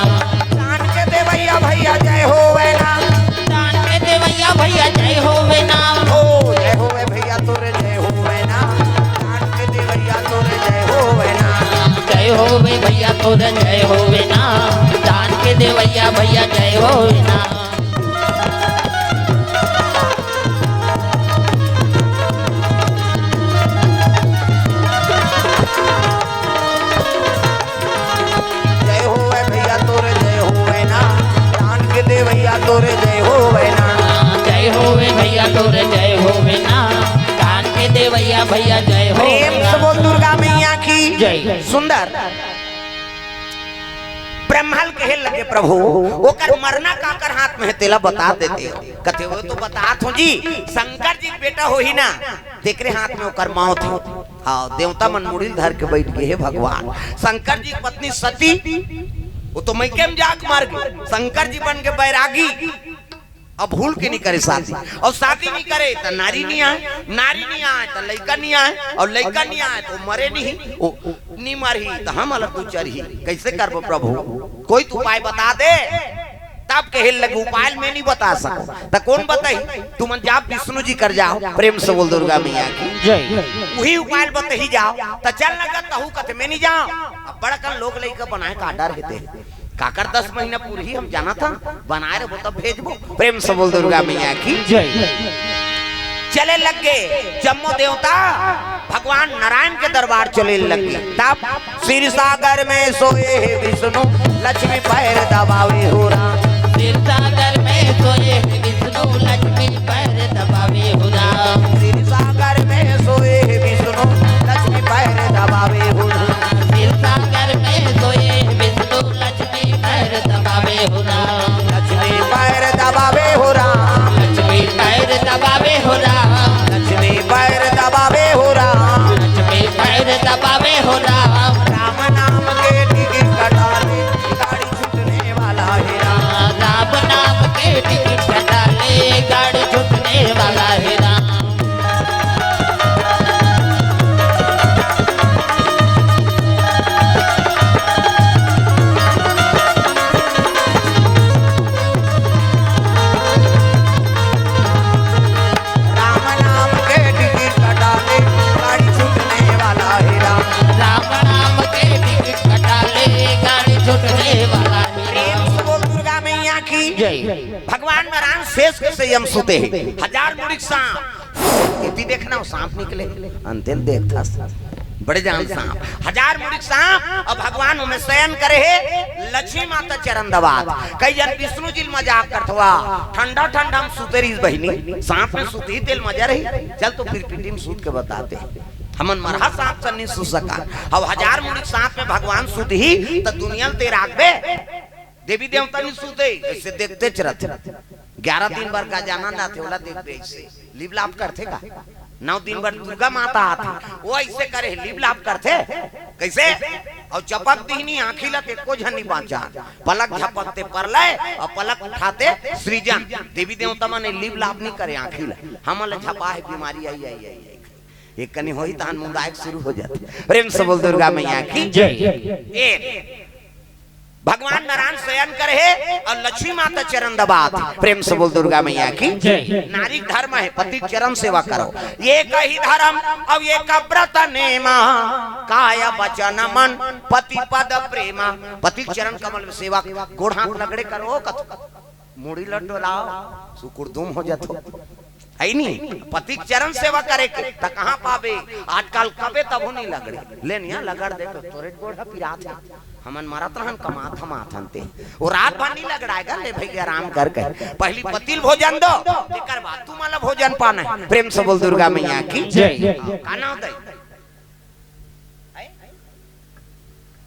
दान के देवैया भैया जय होवे ना। दान के देवैया भैया जय होवे ना। ओ जय होवे भैया तोरे, जय होवे ना। दान के देवैया तोरे, जय होवे ना। जय होवे भैया तोरे, जय होवे ना। दान के देवैया भैया जय होवे ना। जय होवे भैया तोरे, जय होवे ना। दान के देवैया तोरे, जय होवे ना। जय होवे भैया तोरे, जय होवे ना। दान के देवैया भैया जय होवे ना। प्रेम से बोल दुर्गा मैया की जय। सुंदर। ब्रह्मा ल कहे लगे, प्रभु, ओकर मरना काकर हाथ में हे, तेला बता देते। कथे, वो तो बतात हों जी, शंकर जी के बेटा होही ना, तेकरे हाथ में ओकर मौत हे। हाँ, देवता मन मुड़ी ल धर के बैठ गे, हे भगवान। शंकर जी के पत्नी सती, वो तो मइके में जाके मर गे। शंकर जी बन के बैरागी, अब भूल के नहीं करे शादी, अउ शादी नहीं करे त नारी नहीं आय, नारी नहीं आय त लइका नहीं आय, अउ लइका नहीं आय त मरे नहीं, ओ, नहीं मरही त हम अलग गुजरही। कैसे करबो प्रभु, कोई तो उपाय बता दे। तब कहे लगे, उपाय मैं नहीं बता सकूं, त कौन बताही? तुमन जाओ विष्णु जी कर जाओ। प्रेम से बोल दुर्गा मैया की जय। वही उपाय बताही जाओ। त चल लगा तहू कथे मैं नहीं जाओ। अब बड़कन लोग लइका बनाए का डर हे ते। काकर दस महीना पूरही हम जानत हन, बनाए रहिबो तब भेजबो। प्रेम से बोल दुर्गा मैया की जय। चले लगे जम्मो देवता, भगवान नारायण के दरबार चले लगे। तब क्षीर सागर में सोए हे विष्णु, लक्ष्मी पैर दबावे हो राम। क्षीर सागर में सोए हे विष्णु, लक्ष्मी पैर दबावे हो राम। क्षीर सागर में सोए हे विष्णु, लक्ष्मी पैर दबावे हो राम। क्षीर सागर में सोए हे विष्णु, लक्ष्मी पैर दबावे हो राम। लक्ष्मी पैर दबावे हो राम। लक्ष्मी पैर दबावे हो राम। लक्ष्मी पैर दबावे हो राम। लक्ष्मी पैर दबावे हो राम। राम नाम के टिकट कटा ले, गाड़ी छूटने वाला हे राम। राम नाम के टिकट कटा ले, गाड़ी छूटने वाला हे राम। राम नाम के टिकट कटा ले, गाड़ी छूटने वाला हे राम। राम नाम के टिकट कटा ले, गाड़ी छूटने वाला हे राम। प्रेम से बोल दुर्गा मैया की जय। भगवान नारायण शेष के संयम सुते हे, हजार मुड़ी के सांप। एती देखना, वो सांप निकले, अंतिम देखता बड़े जान सांप, हजार मुड़ी के सांप। अउ भगवान ओमे शयन करे हे, लक्ष्मी माता चरण दबात। कई जन विष्णु जी ल मजाक करथवा, ठंडा ठंडा म सुते रहिस बहिनी, सांप में सुतही तेल मजा रही। चल तो फिर पिटी में सूत के बताते, हमन मरहा सांप सन नहीं सुत सका। अउ हजार मुड़ी के सांप में भगवान सुतही त दुनिया ल ते राखबे। देवी देवता नहीं सुते, ऐसे देखते चरत। ग्यारह दिन बर का जाना ना थे, ओला देखबे ऐसे। लिप लाप करथे का? नौ दिन बर दुर्गा माता आथे, वो ऐसे करे, लिप लाप करथे। कैसे? अउ चपक दिही नी आँखी ला, ते एको झन नी बाँचा। पलक झपकते परलय अउ पलक उठाते सृजन। देवी देवता मन लीप लाप नी करे आँखी ला, हमन ला झपा हे बीमारी आई, आई, आई, आई। एक कनी होही तहन मुंदाए के शुरू हो जाथे। प्रेम से बोल दुर्गा मैया की जय। एक भगवान नारायण शयन करे हे अउ लक्ष्मी माता चरण दबात। प्रेम से बोल दुर्गा मैया की जय। नारी धर्म हे, पति के चरण सेवा करो। एकहि धर्म अउ एक व्रत नेमा, काय वचन मन पति पद प्रेमा। पति के चरण कमल में सेवा, गोड़ हाथ लगड़े करो कथो, मुड़ी ल डोलाओ, सुकुड़दुम हो जाथो। है नी? पति के चरण सेवा करे के, त कहाँ पाबे? आजकल कबे तभो नी लगड़े। ले निया लगड़ दे तो तोरे गोड़ ह पिरात हे। हमन मरत रहन कमात हमात हन ते। वो रात भर नी लगड़ाएगा, ले भई आराम करके। पहली पति ल भोजन दो, तेकर बाद तुमन ला भोजन पाना हे। प्रेम से बोल दुर्गा मैया की जय। का नाव दई? हैं?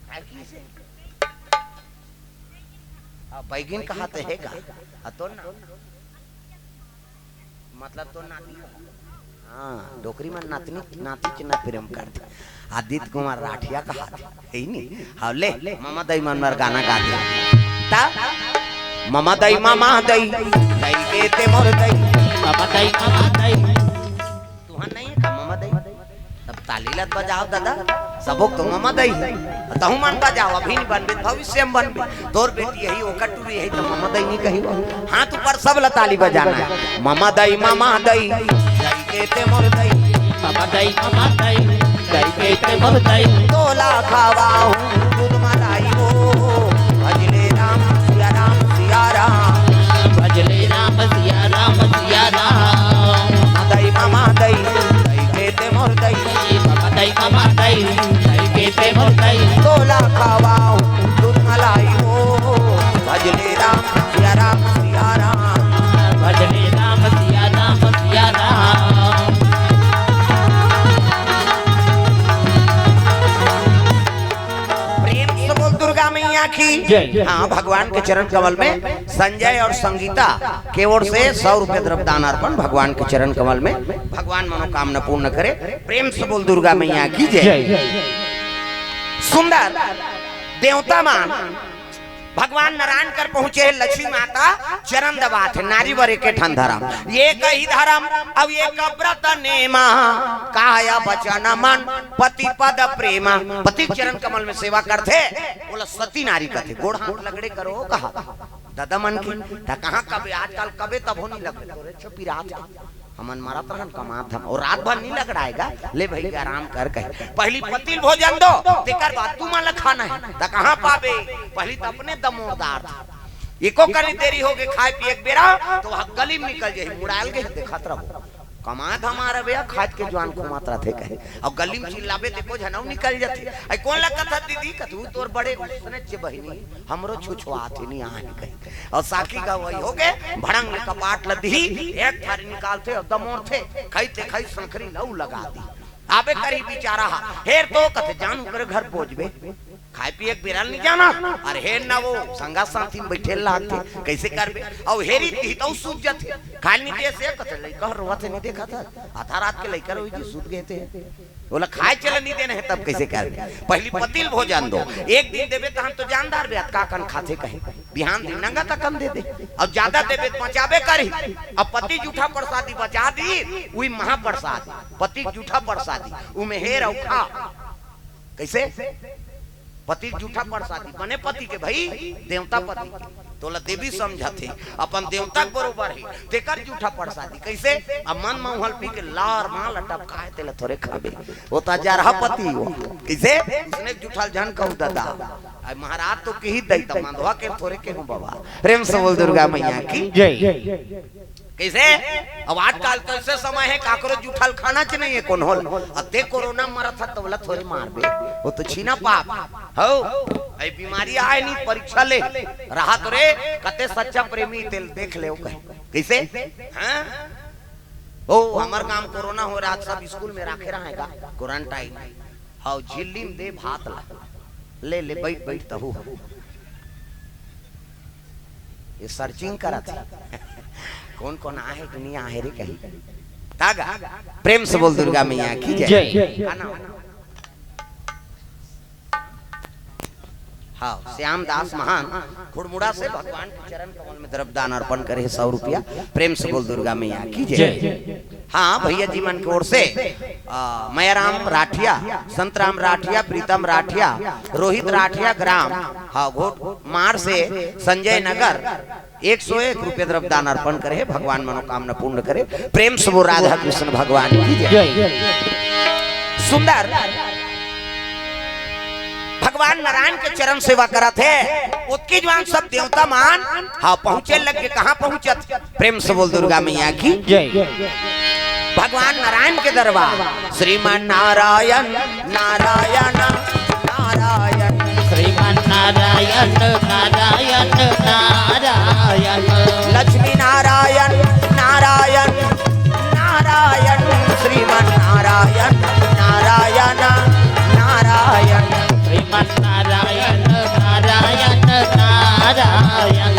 काय की से? आ, बैगिन कहात हे का? आ, तोर ना? मतलब तोर नाती हो? हाँ, डोकरी मन नातनी, नाती के ना प्रेम करथे। आदित्य कुमार राठिया कहात हे, हे नी? हाँ, ले, ममा दई मन बर गाना गा दे। ता? ममा दई, ममा दई, दई के ते मोर दई। ममा दई, ममा दई। तुहन नहीं है का ममा दई? तब ताली लत बजाओ दादा, सबो तो ममा दई हे। तहु मन बजाओ, अभी नहीं बनबे, भविष्य में बनबे। तोर बेटी यही, ओकर टूरी यही, तो ममा दई नहीं कही वो। हाथ ऊपर सब ला ताली बजाना हे। ममा दई, ममा दई, दई के ते मोर दई। ममा दई, ममा दई, दई के ते मोर दई। तोला खवाहूँ दूध मलाई वो, भजले राम सिया राम सिया राम। भजले राम सिया राम सिया राम। ममा दई, ममा दई, दई के ते मोर दई। ममा दई, ममा दई, दई के ते मोर दई। तोला खवाहूँ दूध मलाई वो, भजले राम सिया राम सिया राम। भजले राम सिया राम सिया राम। प्रेम से बोल दुर्गा मैया की जय। हाँ, भगवान के चरण कमल में संजय और संगीता के ओर से सौ रुपये द्रव्य दान अर्पण भगवान के चरण कमल में, भगवान मनोकामना पूर्ण करे। प्रेम से बोल दुर्गा मैया की जय। जय। सुंदर देवता मन भगवान नारायण कर पहुंचे हे, लक्ष्मी माता चरण दबात हे। नारी बर एके ठन धरम, एकहि धरम अउ एक व्रत नेमा, काय वचन मन पति पद प्रेमा। पति के चरण कमल में सेवा करथे, ओला सती नारी कथे। गोड़ हाथ लगड़े करो कहा दादा मन के, त कहाँ कबे, आजकल कबे तभो नहीं लगड़े, तोरे छो पिरात हे। हमन मरत रहन कमात हन, अउ रात भर नहीं लगड़ाएगा। ले भई आराम कर कहे, पहली पति ल भोजन दो, तेकर बाद तुमन ला खाना हे। त कहाँ पाबे? पहली त अपने दमोरदार था। एको कनी देरी होगे खाए पिए के बेरा, तो वहाँ गली में निकल जाही, मुड़ायल गही, देखत रहो। कमाए धमार बे, खाए के जुआन खुमात रथे कहे। अउ गली में चिल्लाबे, ते को झनऊ निकल जाथे। अई कोन ला कथस दीदी? कथस तोर बड़े उसने चे बहिनी, हमरो छुछुआत हे, नी आहे कहे। अउ साखी गवई होगे, भड़ंग ले कपाट ल दिही, एक थारी निकालथे अउ दमोरथे, खई ते खई संखरी लऊ लगा दी। आबे करही बिचारा हा, हेर तो कथे जान ओकरे घर बोजबे। खाए पिए के बेरा ल नी जाना, अरे हेर ना वो संगा साथी में बैठे लागथे, कइसे करबे? अउ हेरी तिही तउ सूझ जथे, खाए ल नी दे से कथे लइका ह रोवत हे नी देखत हस, आधा रात के लइका रोई जी सूत गए थे, ओला खाए चले नी देना हे तब कइसे करबे? पहली पति ल भोजन दो, एक दिन देबे तहन तो जानदार बे अतका कन खाथे कहे, बिहान दिन नंगा तकन दे दे, अउ ज्यादा देबे त पचाबे करही। अब पति जूठा प्रसादी बचा दी, उही महाप्रसाद, पति जूठा प्रसादी, उमे हेर अउ खा। कइसे? पति के जूठा प्रसादी, बने पति के भई, देवता पति के। तोला देवी समझत हे, अपन देवता के बरोबर हे, तेकर जूठा प्रसादी। कइसे? अब मन मउहल पी के लार माल टपकाए, तेला थोरे खाबे। वो त जरहा पति वो। कइसे? उसने जूठा ल झन कहू दादा। अब महाराज तो किही दई त मंदवा के थोरे केहू बाबा। प्रेम से बोल दुर्गा मैया की जय। कइसे? अब आजकल तो अइसे समय हे, काकरो जूठा ल खाना च नहीं हे, कोन होल। अब ते कोरोना मरत हे, त ओला थोरे मारबे, वो तो छीना पाप। हौ, अई बीमारी आए नहीं, परीक्षा ले। रहा तो रे, कते सच्चा प्रेमी तेल देख ले, वो कहे। कइसे? हाँ? ओ, हमर गांव कोरोना हो रहा, सब स्कूल में राखे रहा हे का, क्वारंटाइन। हौ, झिल्ली में दे भात ला। ले, ले, बैठ, बैठ, तहू। ये सर्चिंग करत हे। कोन कोन आहे, दुनिया आहे रे कहीं। तागा, प्रेम से बोल दुर्गा मैया की जय। जय। का नाम? हाँ, श्याम दास महान खुड़मुड़ा से भगवान के चरण कमल में द्रव्य दान अर्पण करे हे सौ रुपया। प्रेम से बोल दुर्गा मैया की जय। जय। हाँ, भैया जी मन के ओर से, आ, मयाराम राठिया, संतराम राठिया, प्रीतम राठिया, रोहित राठिया, ग्राम, हाँ, घोट मार से संजय नगर, एक सौ एक रुपये द्रव्य दान अर्पण करे हे। भगवान मनोकामना पूर्ण करे। प्रेम से बोल राधा कृष्ण भगवान की जय। जय। सुंदर भगवान नारायण के चरण सेवा करत हे, ओतकी जुवार सब देवता मन, हाँ, पहुँचे लग गे। कहाँ पहुँचत? प्रेम से बोल दुर्गा मैया की जय। भगवान नारायण के दरबार, श्रीमन नारायण, नारायण, नारायण। श्रीमन नारायण, नारायण, नारायण। लक्ष्मी नारायण, नारायण, नारायण। श्रीमन नारायण, नारायण, नारायण। श्रीमन नारायण, नारायण, नारायण।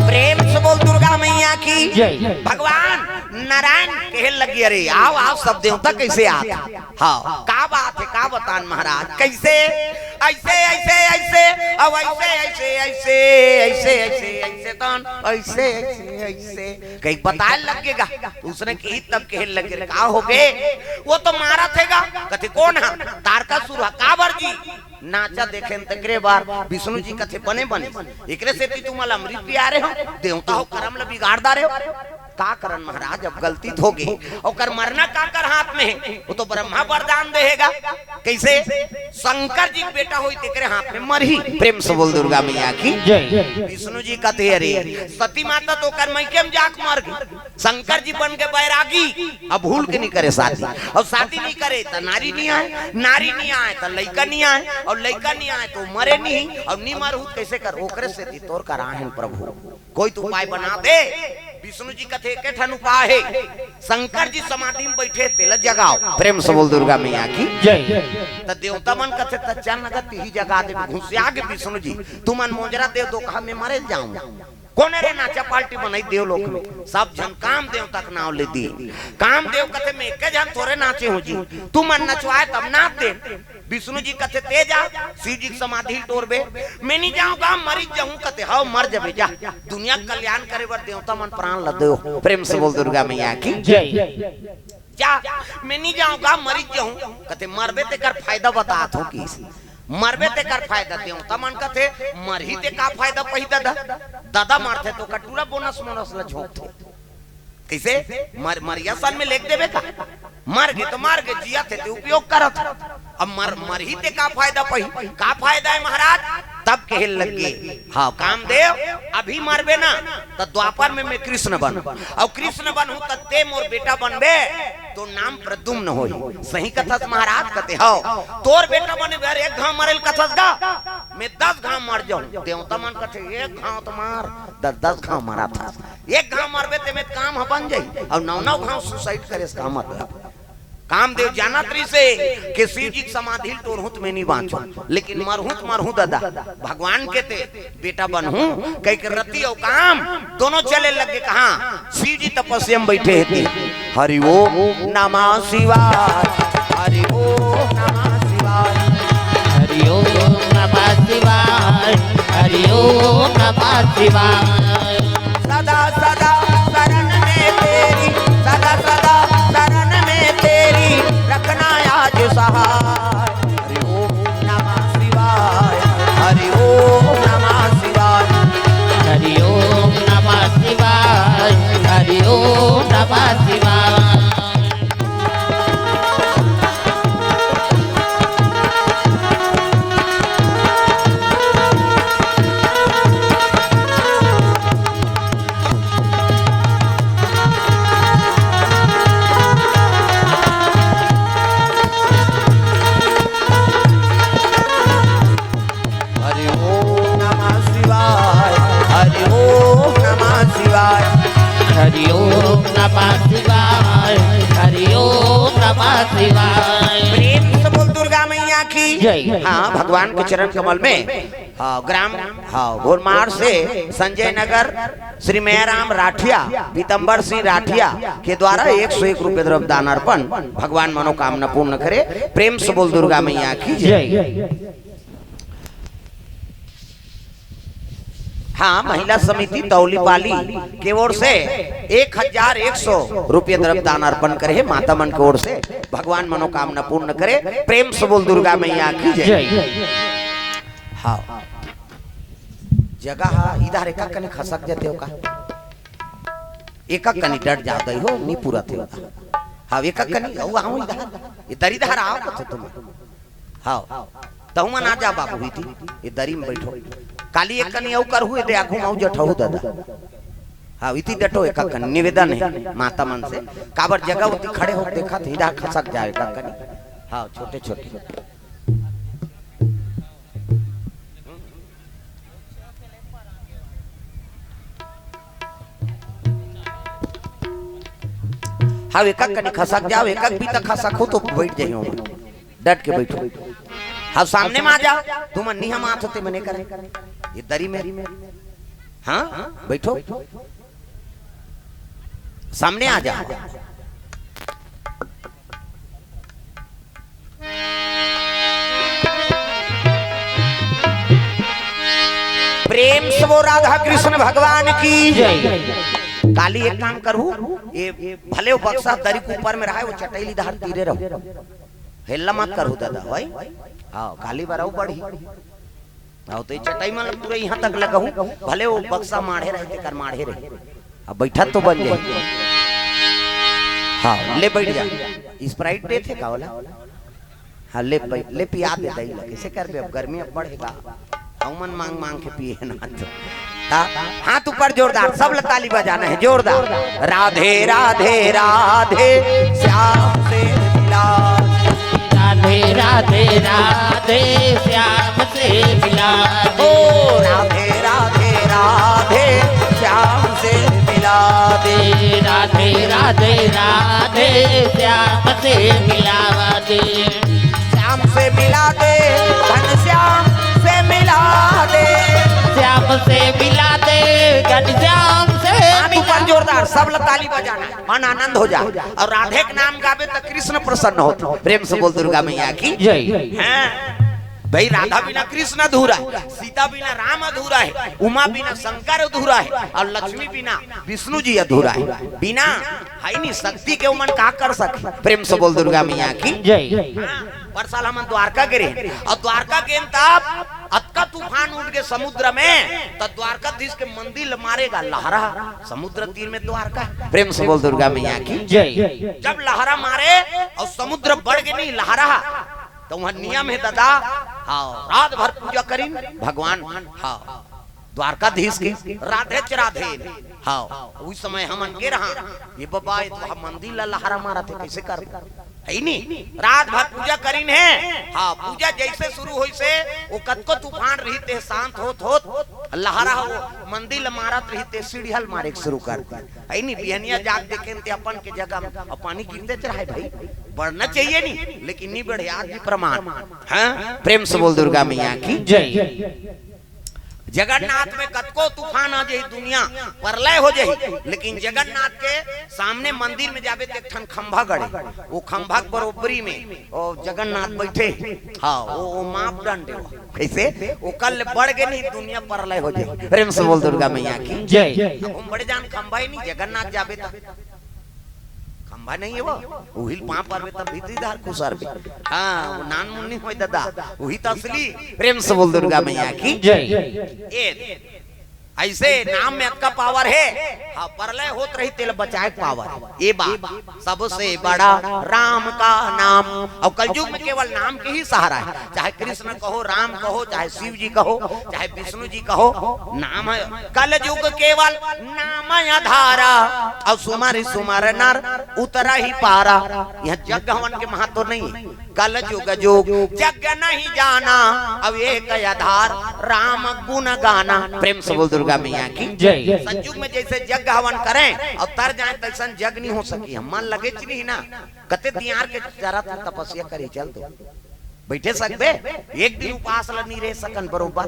प्रेम से बोल दुर्गा मैया की जय। भगवान नारायण कहे लगे, "अरे, आओ, आओ, सब देवता कैसे आत?" हाँ, का बात हे, का बतान महाराज, कैसे? ऐसे, ऐसे, ऐसे, अब ऐसे, ऐसे, ऐसे, ऐसे, ऐसे, ऐसे, तन, ऐसे, ऐसे, ऐसे, कहीं बताए लग गेगा। उसने कही तब कहे लगे, "का हो गे?" वो तो मारत हेगा। कथे, "कोन हा?" "तारकासुर हा।" "काबर जी?" "नाचा देखेन तेकरे बर।" विष्णु जी कथे, "बने, बने, एकरे सेती तुमन ला अमृत पिया रहे हो, देवता हो करम ला बिगाड़ डारे हो।" का करन महाराज, अब गलती तो हो गे। ओकर मरना काकर हाथ में हे? वो तो ब्रह्मा वरदान देहेगा। कैसे? शंकर जी के बेटा होई तेकरे हाथ में मरही। प्रेम से बोल दुर्गा मैया की जय। विष्णु जी कथे, "अरे, सती माता तो ओकर मइके में जाके मर गे, शंकर जी बन के बैरागी, अब भूल के नहीं करे शादी, अउ शादी नहीं करे त नारी नहीं आए, नारी नहीं आए त लइका नहीं आए, अउ लइका नहीं आए तो मरे नहीं, अउ नहीं मरहू त कैसे कर?" ओकरे सेती तोर करा हे प्रभु, कोई तो उपाय बना दे। विष्णु जी कथे, "एके ठन उपाय हे, शंकर जी समाधि में बैठे, तेला जगाओ।" प्रेम से बोल दुर्गा मैया की जय। त देवता मन कथे, "त चल न गा, तिही जगा दे।" घुसिया गे विष्णु जी, "तुमन मोजरा देव दो, कहा मैं मरे जाऊं।" कोन रे नाचा पार्टी बनाई देवलोक में? सब झन कामदेव तक नाव ले दी। कामदेव कथे, "मैं एके झन थोरे नाचे हूँ जी, तुमन नचवाए तब नाच दे।" विष्णु जी कथे, "ते जा, शिव जी के समाधि टोरबे।" "मैं नहीं जाऊँ गा, मरी जाऊँ।" कथे, "हव, मर जबे, जा, दुनिया के कल्याण करे बर देवता मन प्राण ल देव।" प्रेम से बोल दुर्गा मैया की जय। "जा, मैं नहीं जाऊँ गा, मरी जाऊँ।" कथे, "मरबे तेकर फायदा बतात हूँ किस, मरबे तेकर फायदा।" देवता मन कथे, "मरही ते का फायदा पही ददा, ददा मरथे तो कटूरा बोनस मोनस ल झोंकथे।" कैसे? मर-, मरिया सन में लेख देबे का? मर गे तो मर गे, जियत हे ते उपयोग करत हे। अब मर, मरही ते का फायदा पही? का फायदा हे महाराज? तब कहे लग गे, हाँ, कामदेव, अभी मरबे ना, त द्वापर में मैं कृष्ण बनहूँ, अउ कृष्ण बनहूँ त ते मोर बेटा बनबे, तो नाम प्रद्युम्न होही। सही कथस महाराज? कथे, "हव।" "तोर बेटा बने बर एक घाव मरे ल कथस गा, मैं दस घाव मर जाऊँ।" देवता मन कथे, "एक घाव तो मार, दस दस घाव मरत हस।" एक घाव मरबे ते में काम ह बन जाही, अउ नौ नौ घाव suicide करे से का मतलब? कामदेव जानत रहिस हे कि शिव जी के समाधि ल टोरहूं त में नी बांचहूं, लेकिन मरहूं त मरहूं ददा, भगवान के ते बेटा बनहूं, कहिके रति अउ काम दोनों चले लगे। कहां? शिव जी तपस्या में बैठे हे ते। हरि ओम नमः शिवाय, हरि ओम नमः शिवाय, हरि ओम नमः शिवाय, हरि ओम नमः शिवाय। सदा सदा शरण में तेरी, सदा सदा शरण में तेरी, रखना आज सहाय। हरि ओम नमः शिवाय, हरि ओम नमः शिवाय, हरि ओम नमः शिवाय, हरि ओम नमः शिवाय। जय। हाँ, भगवान के चरण कमल में, हाँ, ग्राम, हाँ, घोरमार से संजय नगर श्री मयाराम राठिया, पीतम्बर सिंह राठिया के द्वारा एक सौ एक रुपये द्रव्य दान अर्पण। भगवान मनोकामना पूर्ण करे। प्रेम से बोल दुर्गा मैया की जय। जय। हाँ, महिला समिति तौलीपाली के ओर से एक हजार एक सौ रुपये द्रव्य दान अर्पण करे हे माता मन के ओर से। भगवान मनोकामना पूर्ण करे। प्रेम से बोल दुर्गा मैया की जय। जय। हाँ, जगह हा इधर एक कनी खसक जाते हो का, एक कनी डट जाते हो, नहीं पूरा थे होता। हाँ, एक कनी, आओ, आओ इधर, इधर, इधर आओ, तो तुम, हाँ, तहु मन आ जा बाबू, इती, ये दरी में बैठो। काली एक कनी अउ करहु, ये दे आगू में अउ जठहु दादा। हाँ, इती डटो एक कनी, निवेदन है माता मन से। काबर जगह होती खड़े हो, देखा थे, इधर खसक जाए एक कनी। हाँ, छोटे छोटे। हाँ, एक कनी खसक जाओ, एक भी तक खसक हो तो बैठ जाइयो, डट के बैठो। हाँ, सामने में आ जाओ, तुम अन्नी हम हाथ होते मने करे, ये दरी में। हाँ, बैठो, सामने आ जाओ। प्रेम से वो राधा कृष्ण भगवान की जय। काली एक काम करहु, ये भले वो बक्सा दरी के ऊपर में रहा है, वो चटैली धार तीरे रहो, हेल्ला मत करहु दादा भाई। हाँ, काली बराऊ बढ़ी। हाँ, तो ये चटाई मन पूरा यहाँ तक लगहु, भले वो बक्सा माढ़े रहे, तेकर माढ़े रहे। अब बैठा तो बन जाए। हाँ, ले बैठ जा। स्प्राइट देथे का वाला? हाँ, ले पै-, ले पिया दे दई ला। कैसे करबे? अब गर्मी अब बढ़ेगा। हमन मांग मांग के पिए ना तो। ता-, हाथ ऊपर जोरदार, सब ला ताली बजाना है, जोरदार। राधे राधे राधे श्याम से मिला। राधे राधे राधे श्याम से मिला दे। ओ राधे राधे राधे श्याम से मिला दे। राधे राधे राधे श्याम से मिला दे। श्याम से मिला दे, घनश्याम से मिला दे। श्याम से मिला दे, घनश्याम से हाथ ऊपर मिला जोरदार, सब ला ताली बजाना, मन आनंद हो जाए। और राधे के नाम गावे तो कृष्ण प्रसन्न होते। प्रेम से बोल दुर्गा मैया की जय। हाँ। भाई, राधा बिना कृष्ण अधूरा है, सीता बिना राम अधूरा है, उमा बिना शंकर अधूरा है, और लक्ष्मी बिना विष्णु जी अधूरा है। बिना है नहीं शक्ति के उमन का कर सके। प्रेम से बोल दुर्गा मैया की जय। हाँ, पर साल हमन द्वारका गे रहे, और द्वारका गे तब अतका तूफान उठ के समुद्र में, तो द्वारकाधीश के मंदिर मारेगा लहरा। समुद्र तीर में द्वारका है। प्रेम से बोल दुर्गा मैया की जय। जब लहरा मारे और समुद्र बढ़ के नहीं लहरा, तो वहाँ नियम है दादा। हाँ, रात भर पूजा करिन भगवान। हाँ, द्वारकाधीश के राधे च राधे। हाँ, उस समय हमन के रहा, ये बाबा, ये तो हम मंदिर ला लहरा मारा थे, कैसे कर, है नी? रात भर पूजा करिन है। हाँ, पूजा जैसे शुरू होइस हे, वो कतको तूफान रहिस हे, शांत होत होत लहरा वो मंदिर ला मारत रहिस हे, सीढ़िया ल मारे के शुरू कर दी, है नी? बिहनिया जाग देखे ते अपन के जगह में, अब पानी गिरते च रहे भाई, बढ़ना चाहिए नी, लेकिन नहीं बढ़े, आज भी प्रमाण। हाँ, प्रेम से बोल दुर्गा मैया की जय। जगन्नाथ में कतको तूफान आ जाही, दुनिया परलय हो जाही, लेकिन जगन्नाथ के सामने मंदिर में जाबे त एक ठन खंभा गड़े, वो खंभा के बरोबरी में वो जगन्नाथ बैठे। हाँ, वो, वो मापदंड है वो। कैसे? ओकर ले बढ़ के नहीं, दुनिया परलय हो जाही। प्रेम से बोल दुर्गा मैया की जय। अब हम बड़े जान खंभा ही नहीं, जगन्नाथ जाबे त खंभा नहीं है वो, उहिल पाँव परबे तब भीतरी धार खुसरबे। हाँ, वो नान मुन्नी होय दादा, उही तो असली। प्रेम से बोल दुर्गा मैया की जय। ए, ऐसे नाम में अतका पावर है। हाँ, परलय होत रही तेला बचाए के पावर। ए बात, सबसे बड़ा राम का नाम। और कलयुग में केवल नाम के ही सहारा है, चाहे कृष्ण कहो, राम कहो, चाहे शिव जी कहो, चाहे विष्णु जी कहो, नाम है। कलयुग केवल नाम आधारा, और सुमरि सुमरि नर उतरहि पारा। यहाँ यज्ञ हवन के महत्व नहीं है। कलयुग जोग यज्ञ नहीं जाना, अब एक आधार राम गुण गाना। प्रेम से बोल दुर्गा मैया की जय। सतयुग में जैसे यज्ञ हवन करें और तर जाए, तैसन यज्ञ नहीं हो सकी। हम मन लगे च नहीं ना, कते दियार के जरा तू तपस्या करी, चल दो। बइठे सकबे? एक दिन उपास ल नी रह सकन बरोबर।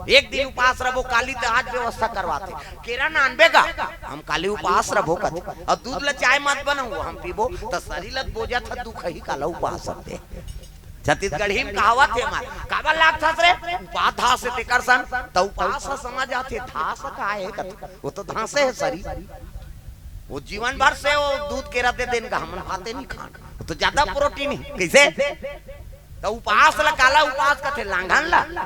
एक दिन उपास रबो, काली त आज व्यवस्था करवाथे। केरा नानबे गा, हम काली उपास रबो कथे। अउ दूध ल चाय मत बनाऊ, हम पीबो, त सरीर ल बोजत ह दुखही, काला उपास रबे। छत्तीसगढ़ी म कहावत हे हमार, "काबर लागथस रे? उपास धास हे तेकर सन।" त उपास ह समझ आथे, धास का हे कथे। वो तो धासे हे सरीर। वो जीवन भर से वो दूध केरा दे देन गा, हमन भाते नी खान। वो तो ज्यादा प्रोटीन हे। कइसे? त उपास ल काला उपास कथे? लांघन ल।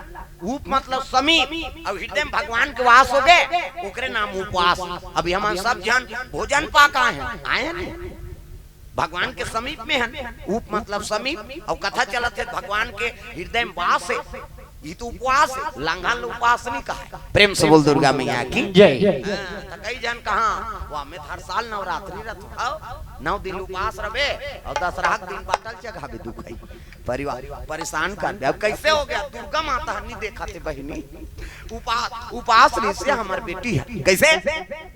उप मतलब समीप, अउ हृदय म भगवान के वास होगे, ओकरे नाम उपास। अभी हमन सब झन भोजन पा के आए हन, आए हन, भगवान के समीप में हन। उप मतलब समीप, अउ कथा चलत हे भगवान के हृदय म वास हे, ये तो उपवास हे, लांघन ल उपास नी कहे। प्रेम से बोल दुर्गा मैया की। जय। हाँ, त कई झन कहा, "वाह, मैं हर साल नवरात्रि रथों, हव, नौ दिन उपास रबे, अउ दसरहा के दिन बाटल चघाबे दुखही।" परिवार परेशान कर दे। अब कइसे होगे? दुर्गा माता ह नी देखत हे बहिनी, उपास, उपास रहिसे हमर बेटी ह। कइसे?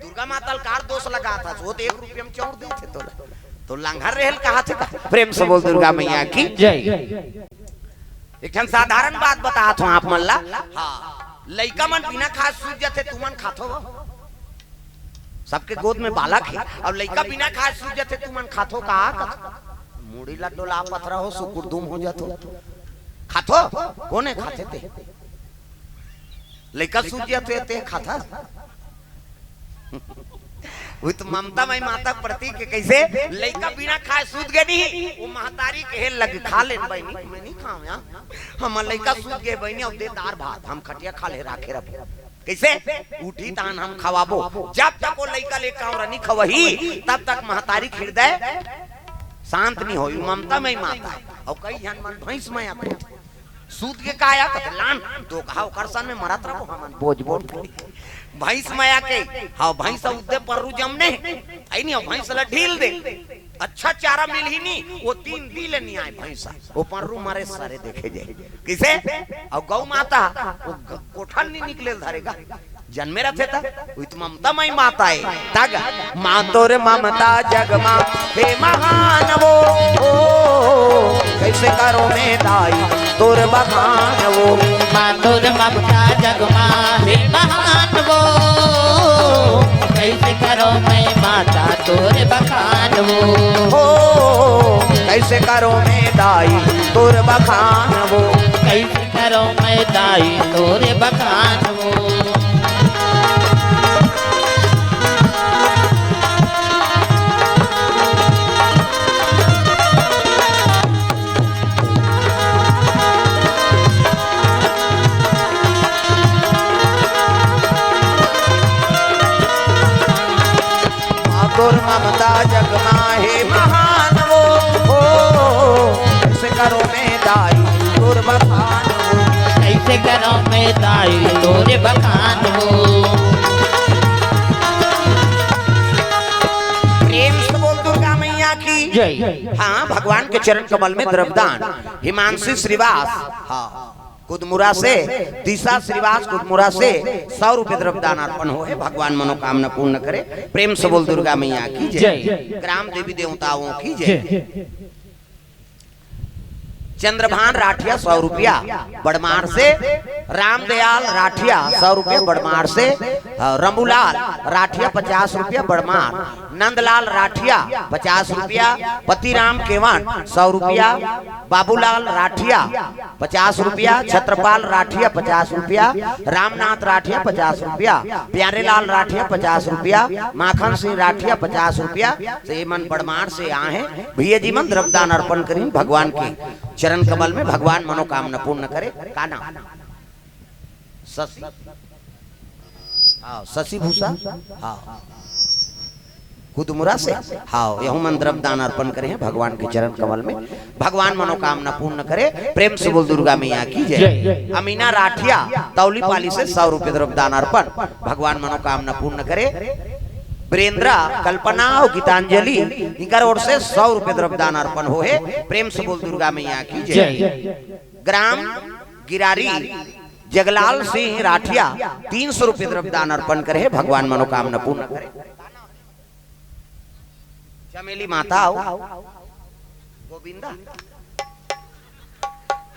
दुर्गा माता ल का दोष लगाथस, वो तो एक रुपया म चाउर देथे तोला, तो लांघन रहे ल कहत हे का? प्रेम से बोल दुर्गा मैया की। जय। एक ठन साधारण बात बतात हूँ आप मन ला। हाँ, लइका मन बिना खाए सूत जाथे, तुमन खाथो? सबके गोद में बालक हे, अउ लइका बिना खाए सूत जाथे, तुमन खाथो का? कथो, मुड़ी ला डोला पथरा हो, सुकुर दुम हो जाथो। खाथो? कोन हे खाथे ते? लइका सूत जाथे ते खाथा? वो तो ममता मई माता के प्रतीक हे। कइसे? लइका बिना खाए सूत गे नहीं, वो महतारी कहे लगे, "खा ले बहिनी, मैं नहीं खाऊं यार, हमर लइका सूत गे बहिनी, अउ दे दार भात, हम खटिया खा ले राखे रब।" कइसे? "उठी तान हम खवाबो।" जब तक वो लइका ले कांवरा नहीं खवही, तब तक महतारी के हृदय शांत नहीं होई। ममता मई माता हे। अउ कई झन मन भैंस मया के सूत के काया कथे, "लान, दो घाव करसन में मरत रहो हमन, बोझ बोझ।" भैंस मया के, हाँ, भैंस उद्दे पर्रू जमने, आई नहीं, भैंस ला ढील दे, अच्छा चारा मिलही नी, वो तीन दिन ले नी आए भैंस, वो पर्रू मरे सरे देखे जाए। कइसे? अउ गौ माता, वो ग-, कोठन नी निकले धरेगा। जनमे रथे त, उहित ममता मई माता हे। तग, माँ तोर ममता जग मा हे महान वो, ओ, कइसे करो मैं दाई तोर बखान वो। माँ तोर ममता जग मा हे महान वो, कइसे करो मैं माता तोर बखान वो। हो, कइसे करो मैं दाई तोर बखान वो। कइसे करो मैं दाई तोर बखान वो। माँ तोर ममता जग मा हे महान वो, ओ, कइसे करो मैं दाई तोर बखान वो। कइसे करो मैं दाई तोर बखान वो। प्रेम से बोल दुर्गा मैया की। जय। हाँ, भगवान के चरण कमल में द्रव्यदान। हिमांशु श्रीवास, हाँ, कुदमुरा से, दिशा श्रीवास कुदमुरा से सौ रुपये द्रव्यदान अर्पण होहे, भगवान मनोकामना पूर्ण करे। प्रेम से बोल दुर्गा मैया की जय। जय। ग्राम देवी देवताओं की जय। जय। चंद्रभान राठिया सौ रुपया बड़मार से, रामदयाल राठिया सौ रुपया बड़मार से, अ, रंबूलाल राठिया पचास रुपया बड़मार, नंदलाल राठिया पचास रुपया, पतिराम केवट सौ रुपया, बाबूलाल राठिया पचास रुपया, छत्रपाल राठिया पचास रुपया, रामनाथ राठिया पचास रुपया, प्यारेलाल राठिया पचास रुपया, माखन सिंह राठिया पचास रुपया, से ये मन बड़मार से आए हैं। भैया जी मन द्रव्यदान अर्पण करिन भगवान के चरण कमल में, भगवान मनोकामना पूर्ण करे। का नाम? शशि। हाँ, शशि भूषा। हाँ। कुदमुरा से, हाँ, यहू मन द्रव्यदान अर्पण करे हैं भगवान के चरण कमल में, भगवान मनोकामना पूर्ण करे। प्रेम से बोल दुर्गा मैया की जय। जय। अमीना राठिया तौलीपाली से सौ रुपये द्रव्यदान अर्पण, भगवान मनोकामना पूर्ण करे। वीरेंद्रा, कल्पना अउ गीतांजलि, इनकर ओर से सौ रुपये द्रव्यदान अर्पण होहे। प्रेम से बोल दुर्गा मैया की जय। जय। ग्राम गिरारी जगलाल सिंह राठिया तीन सौ रुपये द्रव्यदान अर्पण करे हैं, भगवान मनोकामना पूर्ण करे। चमेली माता आओ। गोविंदा।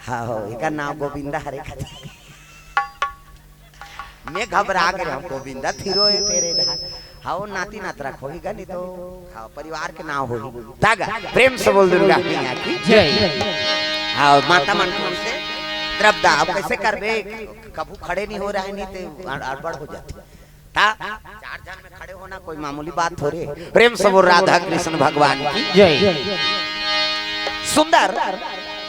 हाँ हो, एकर नाव गोविंदा हरे कथे। मैं घबरा गे रहूं, गोविंदा फिरो ए तेरे धार। हाँ, वो नाती नातरा खोही गा, नहीं तो हाँ, परिवार के नाव होही। तागा, प्रेम से बोल दुर्गा मैया की। जय। हाँ, माता मन को से द्रव्य दा, अब कैसे करबे? कभू खड़े नहीं हो रहा है, नहीं तो अड़-, अड़बड़ हो जाती। ता चार जन में खड़े होना कोई मामूली बात थोड़े। प्रेम से बोल राधा कृष्ण भगवान की। जय। सुंदर